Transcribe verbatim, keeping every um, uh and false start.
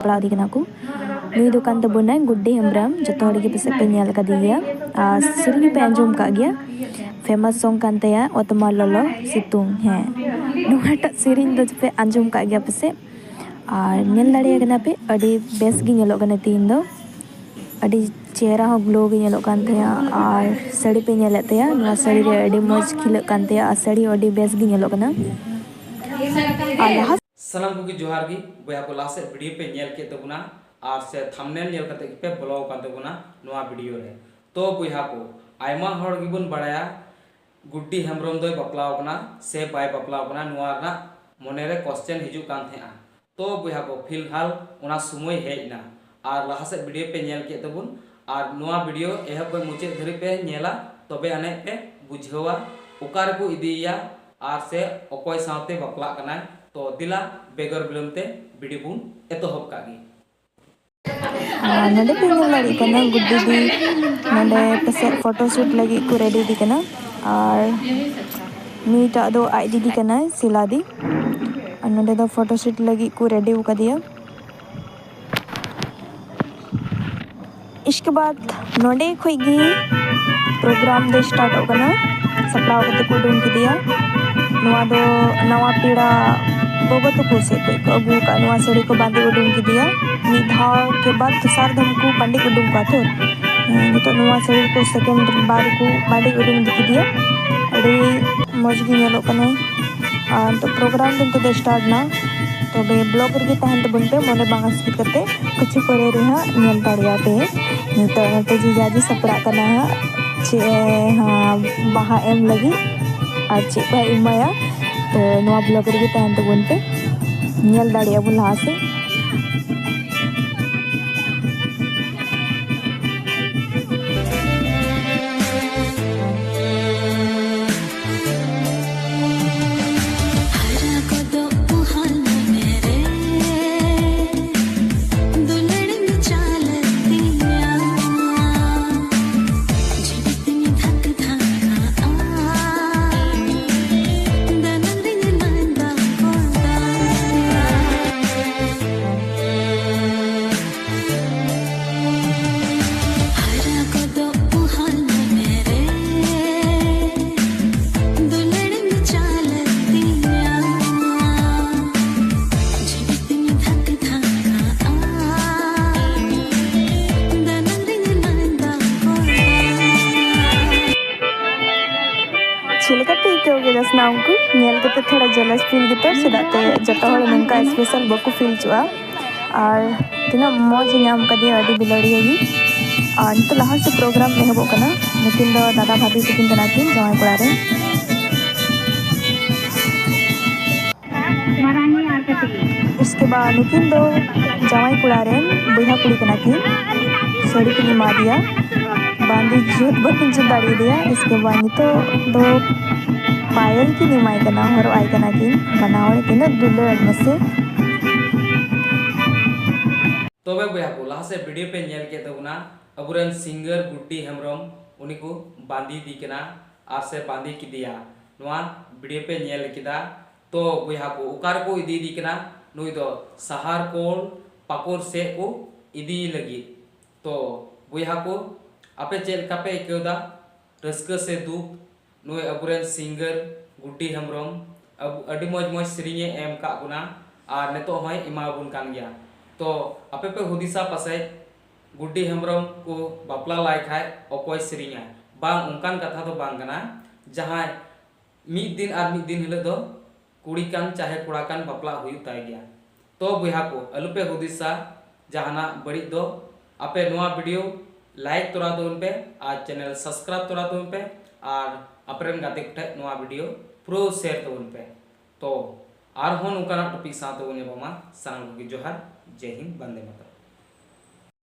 ᱥᱟᱯᱲᱟᱣ ᱤᱫᱤ ᱠᱟᱱᱟ ᱠᱚ᱾ ᱱᱩᱭ ᱫᱚ ᱠᱟᱱ ᱛᱟᱵᱚᱱᱟᱭ ᱜᱩᱰᱰᱤ ᱦᱮᱢᱵᱨᱚᱢ, ᱡᱚᱛᱚ ᱦᱚᱲ ᱜᱮ ᱯᱟᱥᱮᱡ ᱯᱮ ᱧᱮᱞ ᱟᱠᱟᱫᱮ ᱜᱮᱭᱟ᱾ ᱟᱨ ᱥᱮᱨᱮᱧ ᱯᱮ ᱟᱸᱡᱚᱢ ᱟᱠᱟᱫ ᱜᱮᱭᱟ, ᱯᱷᱮᱢᱟᱥ ᱥᱚᱝ ᱠᱟᱱ ᱛᱟᱭᱟ ᱚᱛᱢᱟ ᱞᱚᱞᱚ ᱥᱤᱛᱩᱝ᱾ ᱦᱮᱸ, ᱱᱚᱣᱟᱴᱟᱜ ᱥᱮᱨᱮᱧ ᱫᱚ ᱯᱮ ᱟᱸᱡᱚᱢ ᱟᱠᱟᱫ ᱜᱮᱭᱟ ᱯᱟᱥᱮᱡ᱾ ᱟᱨ ᱧᱮᱞ ᱫᱟᱲᱮᱭᱟᱜ ᱠᱟᱱᱟ ᱯᱮ, ᱟᱹᱰᱤ ᱵᱮᱥ ᱜᱮ ᱧᱮᱞᱚᱜ ᱠᱟᱱᱟ ᱛᱤᱦᱤᱧ ᱫᱚ᱾ ᱟᱹᱰᱤ ᱪᱮᱦᱨᱟ ᱦᱚᱸ ᱜᱞᱳ ᱜᱮ ᱧᱮᱞᱚᱜ ᱠᱟᱱ ᱛᱟᱭᱟ᱾ ᱟᱨ ᱥᱟᱹᱲᱤ ᱯᱮ ᱧᱮᱞᱮᱫ ᱛᱟᱭᱟ, ᱱᱚᱣᱟ ᱥᱟᱹᱲᱤ ᱨᱮ ᱟᱹᱰᱤ ᱢᱚᱡᱽ ᱠᱷᱤᱞᱟᱹᱜ ᱠᱟᱱ ᱛᱟᱭᱟ ᱟᱨ ᱥᱟᱹᱲᱤ ᱦᱚᱸ ᱟᱹᱰᱤ ᱵᱮᱥ ᱜᱮ ᱧᱮᱞᱚᱜ ᱠᱟᱱᱟ᱾ ᱟᱨ ᱞᱟᱦᱟ ᱥᱟᱱᱟᱢ ᱠᱚᱜᱮ ᱡᱚᱦᱟᱨ ᱜᱮ ᱵᱚᱭᱦᱟ ᱠᱚ, ᱞᱟᱦᱟ ᱥᱮᱫ ᱵᱷᱤᱰᱤᱭᱳ ᱯᱮ ᱧᱮᱞ ᱠᱮᱫ ᱛᱟᱵᱚᱱᱟ ᱟᱨ ᱥᱮ ᱛᱷᱟᱢᱵᱱᱮᱞ ᱧᱮᱞ ᱠᱟᱛᱮ ᱜᱮᱯᱮ ᱵᱚᱞᱚ ᱟᱠᱟᱱ ᱛᱟᱵᱚᱱᱟ ᱱᱚᱣᱟ ᱵᱷᱤᱰᱤᱭᱳ ᱨᱮ᱾ ᱛᱚ ᱵᱚᱭᱦᱟ ᱠᱚ, ᱟᱭᱢᱟ ᱦᱚᱲ ᱜᱮᱵᱚᱱ ᱵᱟᱲᱟᱭᱟ ᱜᱩᱰᱰᱤ ᱦᱮᱢᱵᱨᱚᱢ ᱫᱚᱭ ᱵᱟᱯᱞᱟ ᱟᱠᱟᱱᱟ ᱥᱮ ᱵᱟᱭ ᱵᱟᱯᱞᱟ ᱟᱠᱟᱱᱟ, ᱱᱚᱣᱟ ᱨᱮᱱᱟᱜ ᱢᱚᱱᱮᱨᱮ ᱠᱚᱥᱪᱮᱱ ᱦᱤᱡᱩᱜ ᱠᱟᱱ ᱛᱟᱦᱮᱸᱜᱼᱟ᱾ ᱛᱚ ᱵᱚᱭᱦᱟ ᱠᱚ, ᱯᱷᱤᱞᱦᱟᱞ ᱚᱱᱟ ᱥᱚᱢᱚᱭ ᱦᱮᱡ ᱮᱱᱟ ᱟᱨ ᱞᱟᱦᱟ ᱥᱮᱫ ᱵᱷᱤᱰᱤᱭᱳ ᱯᱮ ᱧᱮᱞ ᱠᱮᱫ ᱛᱟᱵᱚᱱ᱾ ᱟᱨ ᱱᱚᱣᱟ ᱵᱷᱤᱰᱤᱭᱳ ᱮᱦᱚᱵ ᱠᱷᱚᱱ ᱢᱩᱪᱟᱹᱫ ᱫᱷᱟᱹᱨᱤᱡ ᱯᱮ ᱧᱮᱞᱟ, ᱛᱚᱵᱮ ᱟᱹᱱᱤᱡ ᱯᱮ ᱵᱩᱡᱷᱟᱹᱣᱟ ᱚᱠᱟ ᱨᱮᱠᱚ ᱤᱫᱤᱭᱮᱭᱟ ᱟᱨ ᱥᱮ ᱚᱠᱚᱭ ᱥᱟᱶᱛᱮ ᱵᱟᱯᱞᱟᱜ ᱠᱟᱱᱟᱭ᱾ ᱛᱚ ᱫᱮᱞᱟ ᱵᱮᱜᱚᱨ ᱵᱤᱞᱚᱢ ᱛᱮ ᱵᱷᱤᱰᱤᱭᱳ ᱵᱚᱱ ᱮᱛᱚᱦᱚᱵ ᱠᱟᱜ ᱜᱮ᱾ ᱟᱨ ᱱᱚᱰᱮ ᱯᱮ ᱧᱮᱞ ᱫᱟᱲᱮᱭᱟᱜ ᱠᱟᱱᱟ, ᱜᱩᱰᱰᱤ ᱫᱤ ᱱᱚᱰᱮ ᱯᱟᱥᱮᱡ ᱯᱷᱳᱴᱳ ᱥᱩᱴ ᱞᱟᱹᱜᱤᱫ ᱠᱚ ᱨᱮᱰᱤ ᱤᱫᱤ ᱠᱟᱱᱟ᱾ ᱟᱨ ᱱᱩᱭᱴᱟᱜ ᱫᱚ ᱟᱡ ᱫᱤᱫᱤ ᱠᱟᱱᱟᱭ, ᱥᱤᱞᱟ ᱫᱤ᱾ ᱟᱨ ᱱᱚᱰᱮ ᱫᱚ ᱯᱷᱳᱴᱳ ᱥᱩᱴ ᱞᱟᱹᱜᱤᱫ ᱠᱚ ᱨᱮᱰᱤ ᱟᱠᱟᱫᱮᱭᱟ᱾ ᱤᱥᱠᱮ ᱵᱟᱫ ᱱᱚᱰᱮ ᱠᱷᱚᱡ ᱜᱮ ᱯᱨᱳᱜᱨᱟᱢ ᱫᱚ ᱥᱴᱟᱨᱴᱚᱜ ᱠᱟᱱᱟ᱾ ᱥᱟᱯᱲᱟᱣ ᱠᱟᱛᱮ ᱠᱚ ᱩᱰᱩᱝ ᱠᱮᱫᱮᱭᱟ᱾ ᱱᱚᱣᱟ ᱫᱚ ᱱᱟᱣᱟ ᱯᱮᱲᱟ ᱜᱚᱜᱚ ᱛᱟᱠᱚ ᱥᱮᱫ ᱠᱷᱚᱡ ᱠᱚ ᱟᱹᱜᱩ ᱟᱠᱟᱫ ᱱᱚᱣᱟ ᱥᱟᱹᱲᱤ ᱠᱚ ᱵᱟᱸᱫᱮ ᱩᱰᱩᱝ ᱠᱮᱫᱮᱭᱟ᱾ ᱢᱤᱫ ᱫᱷᱟᱣ ᱠᱮ ᱵᱟᱫ ᱫᱚᱥᱟᱨ ᱫᱷᱟᱣ ᱠᱚ ᱵᱟᱸᱫᱮ ᱩᱰᱩᱝ ᱠᱚᱣᱟ ᱛᱚ᱾ ᱦᱮᱸ, ᱱᱤᱛᱚᱜ ᱱᱚᱣᱟ ᱥᱟᱹᱲᱤ ᱠᱚ ᱥᱮᱠᱮᱱᱰ ᱵᱟᱨ ᱠᱚ ᱵᱟᱸᱫᱮ ᱩᱰᱩᱝ ᱤᱫᱤ ᱠᱮᱫᱮᱭᱟ᱾ ᱟᱹᱰᱤ ᱢᱚᱡᱽ ᱜᱮ ᱧᱮᱞᱚᱜ ᱠᱟᱱᱟᱭ᱾ ᱟᱨ ᱱᱤᱛᱚᱜ ᱯᱨᱳᱜᱨᱟᱢ ᱫᱚ ᱱᱤᱛᱚᱜ ᱫᱚ ᱥᱴᱟᱨᱴ ᱱᱟ᱾ ᱛᱚᱵᱮ ᱵᱞᱚᱜ ᱨᱮᱜᱮ ᱛᱟᱦᱮᱱ ᱛᱟᱵᱚᱱ ᱯᱮ, ᱢᱚᱱᱮ ᱵᱟᱝ ᱟᱥᱠᱮᱛ ᱠᱟᱛᱮ᱾ ᱠᱤᱪᱷᱩ ᱯᱚᱨᱮ ᱨᱮ ᱦᱟᱸᱜ ᱧᱮᱞ ᱫᱟᱲᱮᱭᱟᱜᱼᱟ ᱯᱮ᱾ ᱱᱤᱛᱚᱜ ᱱᱚᱛᱮ ᱡᱤᱡᱟᱡᱤ ᱥᱟᱯᱲᱟᱜ ᱠᱟᱱᱟ ᱦᱟᱸᱜ, ᱪᱮᱫ ᱮ, ᱦᱟᱸ, ᱵᱟᱦᱟ ᱮᱢ ᱞᱟᱹᱜᱤᱫ ᱟᱨ ᱪᱮᱫ ᱠᱚᱭ ᱮᱢᱟᱭᱟ᱾ ᱛᱚ ᱱᱚᱣᱟ ᱵᱞᱚᱜ ᱨᱮᱜᱮ ᱛᱟᱦᱮᱱ ᱛᱟᱵᱚᱱ ᱯᱮ, ᱧᱮᱞ ᱫᱟᱲᱮᱭᱟᱜᱼᱟ ᱵᱚᱱ ᱞᱟᱦᱟ ᱥᱮᱫ᱾ ᱛᱚ ᱛᱷᱚᱲᱟ ᱡᱮᱞᱟᱥ ᱯᱷᱤᱞ ᱜᱮᱛᱚ, ᱪᱮᱫᱟᱜ ᱛᱮ ᱡᱚᱛᱚ ᱦᱚᱲ ᱱᱚᱝᱠᱟ ᱥᱯᱮᱥᱟᱞ ᱵᱟᱠᱚ ᱯᱷᱤᱞ ᱦᱚᱪᱚᱜᱼᱟ᱾ ᱟᱨ ᱛᱤᱱᱟᱹᱜ ᱢᱚᱡᱽ ᱧᱟᱢ ᱠᱟᱫᱮᱭᱟ, ᱟᱹᱰᱤ ᱵᱤᱞᱟᱹᱲᱤᱭᱟᱹ ᱜᱮ᱾ ᱟᱨ ᱱᱤᱛᱚᱜ ᱞᱟᱦᱟ ᱥᱮᱫ ᱯᱨᱳᱜᱨᱟᱢ ᱮᱦᱚᱵᱚᱜ ᱠᱟᱱᱟ᱾ ᱱᱩᱠᱤᱱ ᱫᱚ ᱫᱟᱫᱟ ᱵᱷᱟᱵᱷᱤ ᱛᱟᱹᱠᱤᱱ ᱠᱟᱱᱟ ᱠᱤᱱ, ᱡᱟᱶᱟᱭ ᱠᱚᱲᱟ ᱨᱮᱱ᱾ ᱤᱥᱠᱮ ᱵᱟᱫ ᱱᱩᱠᱤᱱ ᱫᱚ ᱡᱟᱶᱟᱭ ᱠᱚᱲᱟ ᱨᱮᱱ ᱵᱚᱭᱦᱟ ᱠᱩᱲᱤ ᱠᱟᱱᱟ ᱠᱤᱱ᱾ ᱥᱟᱹᱲᱤ ᱠᱤᱱ ᱮᱢᱟᱫᱮᱭᱟ, ᱵᱟᱸᱫᱮ ᱡᱩᱛ ᱵᱟᱹᱠᱤᱱ ᱡᱩᱛ ᱫᱟᱲᱮᱭᱟᱫᱮᱭᱟ᱾ ᱤᱥᱠᱮ ᱵᱟᱫ ᱱᱤᱛᱚᱜ ᱫᱚ ᱯᱟᱭᱮᱞ ᱠᱤᱱ ᱮᱢᱟᱭ ᱠᱟᱱᱟ, ᱦᱚᱨᱚᱜ ᱟᱭ ᱠᱟᱱᱟ ᱠᱤᱱ᱾ ᱵᱟᱱᱟ ᱦᱚᱲ ᱛᱤᱱᱟᱹᱜ ᱫᱩᱞᱟᱹᱲ ᱢᱟᱥᱮ᱾ ᱛᱚᱵᱮ ᱵᱚᱭᱦᱟ ᱠᱚ, ᱞᱟᱦᱟ ᱥᱮᱫ ᱵᱷᱤᱰᱤᱭᱳ ᱯᱮ ᱧᱮᱞ ᱠᱮᱫ ᱛᱟᱵᱚᱱᱟ, ᱟᱵᱚᱨᱮᱱ ᱥᱤᱝᱜᱟᱨ ᱜᱩᱰᱰᱤ ᱦᱮᱢᱵᱨᱚᱢ, ᱩᱱᱤ ᱠᱚ ᱵᱟᱸᱫᱤᱭᱮᱫᱮ ᱠᱟᱱᱟ ᱟᱨ ᱥᱮ ᱵᱟᱸᱫᱤ ᱠᱮᱫᱮᱭᱟ᱾ ᱱᱚᱣᱟ ᱵᱷᱤᱰᱤᱭᱳ ᱯᱮ ᱧᱮᱞ ᱠᱮᱫᱟ᱾ ᱛᱚ ᱵᱚᱭᱦᱟ ᱠᱚ, ᱚᱠᱟ ᱨᱮᱠᱚ ᱤᱫᱤᱭᱮᱫᱮ ᱠᱟᱱᱟ? ᱱᱩᱭ ᱫᱚ ᱥᱟᱦᱟᱨ ᱠᱳᱞ ᱯᱟᱠᱩᱲ ᱥᱮᱫ ᱠᱚ ᱤᱫᱤᱭᱮ ᱞᱟᱹᱜᱤᱫ᱾ ᱛᱚ ᱵᱚᱭᱦᱟ ᱠᱚ, ᱟᱯᱮ ᱪᱮᱫ ᱞᱮᱠᱟ ᱯᱮ ᱟᱹᱭᱠᱟᱹᱣ ᱮᱫᱟ? ᱨᱟᱹᱥᱠᱟᱹ ᱥᱮ ᱫᱩᱠ? ᱱᱩᱭ ᱟᱵᱚᱨᱮᱱ ᱥᱤᱝᱜᱟᱨ ᱜᱩᱰᱰᱤ ᱦᱮᱢᱵᱨᱚᱢ ᱟᱵᱚ ᱟᱹᱰᱤ ᱢᱚᱡᱽ ᱢᱚᱡᱽ ᱥᱮᱨᱮᱧᱮ ᱮᱢ ᱠᱟᱜ ᱵᱚᱱᱟ ᱟᱨ ᱱᱤᱛᱚᱜ ᱦᱚᱸᱭ ᱮᱢᱟᱵᱚᱱ ᱠᱟᱱ ᱜᱮᱭᱟ᱾ ᱛᱚ ᱟᱯᱮ ᱯᱮ ᱦᱩᱫᱤᱥᱟ ᱯᱟᱥᱮᱡ ᱜᱩᱰᱰᱤ ᱦᱮᱢᱵᱨᱚᱢ ᱠᱚ ᱵᱟᱯᱞᱟ ᱞᱟᱭ ᱠᱷᱟᱡ ᱚᱠᱚᱭ ᱥᱮᱨᱮᱧᱟ? ᱵᱟᱝ, ᱚᱱᱠᱟᱱ ᱠᱟᱛᱷᱟ ᱫᱚ ᱵᱟᱝ ᱠᱟᱱᱟ᱾ ᱡᱟᱦᱟᱸᱭ ᱢᱤᱫ ᱫᱤᱱ ᱟᱨ ᱢᱤᱫ ᱫᱤᱱ ᱦᱤᱞᱳᱜ ᱫᱚ ᱠᱩᱲᱤ ᱠᱟᱱ ᱪᱟᱦᱮ ᱠᱚᱲᱟ ᱠᱟᱱ ᱵᱟᱯᱞᱟ ᱦᱩᱭᱩᱜ ᱛᱟᱭ ᱜᱮᱭᱟ᱾ ᱛᱚ ᱵᱚᱭᱦᱟ ᱠᱚ, ᱟᱞᱚᱯᱮ ᱦᱩᱫᱤᱥᱟ ᱡᱟᱦᱟᱱᱟᱜ ᱵᱟᱹᱲᱤᱡ ᱫᱚ᱾ ᱟᱯᱮ ᱱᱚᱣᱟ ᱵᱷᱤᱰᱤᱭᱳ ᱞᱟᱭᱤᱠ ᱛᱚᱨᱟ ᱛᱟᱵᱚᱱ ᱯᱮ ᱟᱨ ᱪᱮᱱᱮᱞ ᱥᱟᱵᱥᱠᱨᱟᱭᱤᱵ ᱛᱚᱨᱟ ᱛᱟᱵᱚᱱ ᱯᱮ ᱟᱨ ᱟᱯᱮᱨᱮᱱ ᱜᱟᱛᱮ ᱠᱚᱴᱷᱮᱱ ᱱᱚᱣᱟ ᱵᱷᱤᱰᱤᱭᱳ ᱯᱩᱨᱟᱹ ᱥᱮᱭᱟᱨ ᱛᱟᱵᱚᱱ ᱯᱮ᱾ ᱛᱚ ᱟᱨᱦᱚᱸ ᱱᱚᱝᱠᱟᱱᱟᱜ ᱴᱚᱯᱤᱠ ᱥᱟᱶ ᱛᱮᱵᱚᱱ ᱧᱟᱯᱟᱢᱟ᱾ ᱥᱟᱱᱟᱢ ᱠᱚᱜᱮ ᱡᱚᱦᱟᱨ, ᱡᱟᱭ ᱦᱤᱱᱫ, ᱵᱚᱱᱫᱮ ᱢᱟᱛᱚᱨᱚᱢ᱾